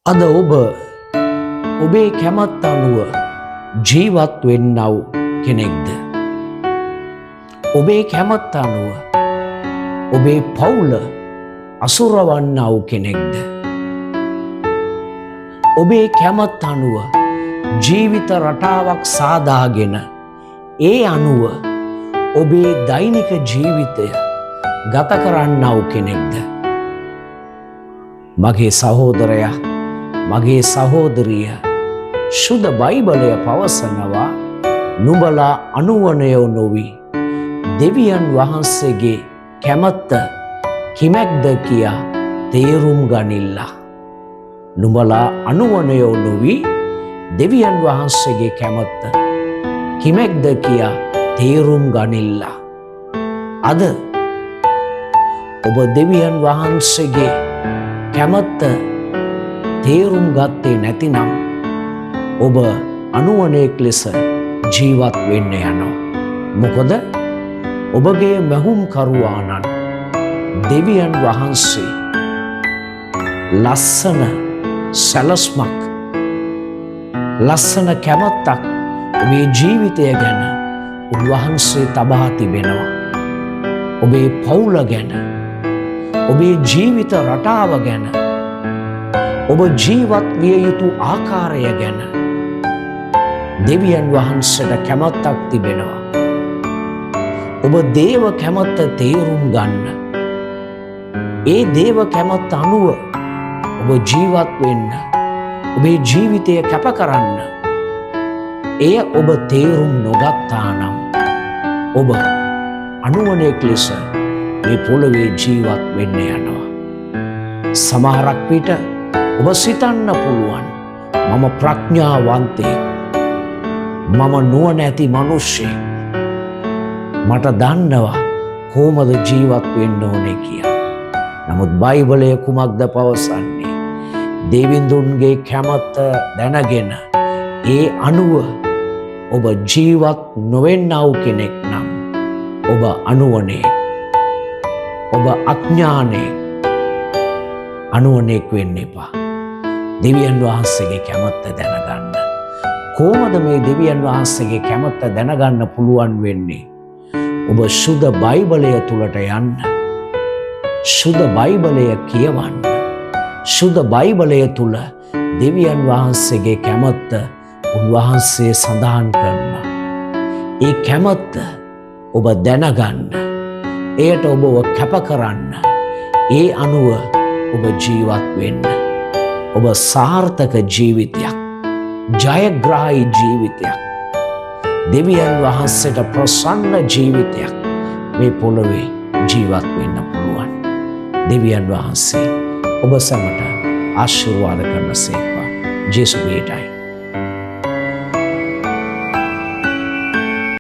අද ඔබ ඔබේ කැමැත්ත අනුව ජීවත් වෙන්නව කෙනෙක්ද? ඔබේ කැමැත්ත අනුව ඔබේ පවුල අසුරවන්නව කෙනෙක්ද? ඔබේ කැමැත්ත අනුව ජීවිත රටාවක් සාදාගෙන ඒ අනුව ඔබේ දෛනික ජීවිතය ගත කරන්නව කෙනෙක්ද? මගේ සහෝදරයා, මගේ සහෝදරිය, ශුද්ධ බයිබලය පවසනවා, නුඹලා අනුවණයෝ නොවී දෙවියන් වහන්සේගේ කැමැත්ත කිමැක්ද කියා තේරුම් ගනිල්ලා. නුඹලා අනුවණයෝ නොවී දෙවියන් වහන්සේගේ කැමැත්ත කිමැක්ද කියා තේරුම් ගනිල්ලා. අද ඔබ දෙවියන් වහන්සේගේ කැමැත්ත තේරුම් ගත්තේ නැතිනම් ඔබ අනුවණයෙක් ලෙස ජීවත් වෙන්න යනවා. මොකද ඔබගේ මැහුම්කරුවාණන් දෙවියන් වහන්සේ ලස්සන සැලස්මක්, ලස්සන කැමැත්තක් ඔබේ ජීවිතය ගැන උන්වහන්සේ තබා තිබෙනවා. ඔබේ පවුල ගැන, ඔබේ ජීවිත රටාව ගැන, ඔබ ජීවත් විය යුතු ආකාරය ගැන දෙවියන් වහන්සේට කැමැත්තක් තිබෙනවා. ඔබ දේව කැමැත්ත තේරුම් ගන්න. ඒ දේව කැමැත්ත අනුව ඔබ ජීවත් වෙන්න, ඔබේ ජීවිතය කැප කරන්න. එය ඔබ තේරුම් නොගත්තා නම් ඔබ අනුවණයෙක් ලෙස මේ පොළොවේ ජීවත් වෙන්න යනවා. සමහරක් විට ඔබ සිතන්න පුළුවන්, මම ප්‍රඥාවන්තයෙක්. මම නුවණැති මිනිස්සෙක්. මට දන්නවා කොහොමද ජීවත් වෙන්න ඕනේ කියලා. නමුත් බයිබලය කුමක්ද පවසන්නේ? දෙවිඳුන්ගේ කැමැත්ත දැනගෙන ඒ අනුව ඔබ ජීවත් නොවෙන්නව කෙනෙක් නම් ඔබ අනුවණයෙක්. ඔබ අඥානයෙක්. අනුවණයෙක් වෙන්න එපා. දෙවියන් වහන්සේගේ කැමැත්ත දැනගන්න. කොහොමද මේ දෙවියන් වහන්සේගේ කැමැත්ත දැනගන්න පුළුවන් වෙන්නේ? ඔබ ශුද්ධ බයිබලය තුලට යන්න. ශුද්ධ බයිබලය කියවන්න. ශුද්ධ බයිබලය තුල දෙවියන් වහන්සේගේ කැමැත්ත උන්වහන්සේ සඳහන් කරනවා. ඒ කැමැත්ත ඔබ දැනගන්න. එයට ඔබව කැප කරන්න. ඒ අනුව ඔබ ජීවත් වෙන්න. ඔබ සාර්ථක ජීවිතයක්, ජයග්‍රාහී ජීවිතයක්, දෙවියන් වහන්සේට ප්‍රසන්න ජීවිතයක් මේ පොළොවේ ජීවත් වෙන්න පුළුවන්. දෙවියන් වහන්සේ ඔබ සැමට ආශිර්වාද කරන සේක්වා. ජේසු පිහිටයි.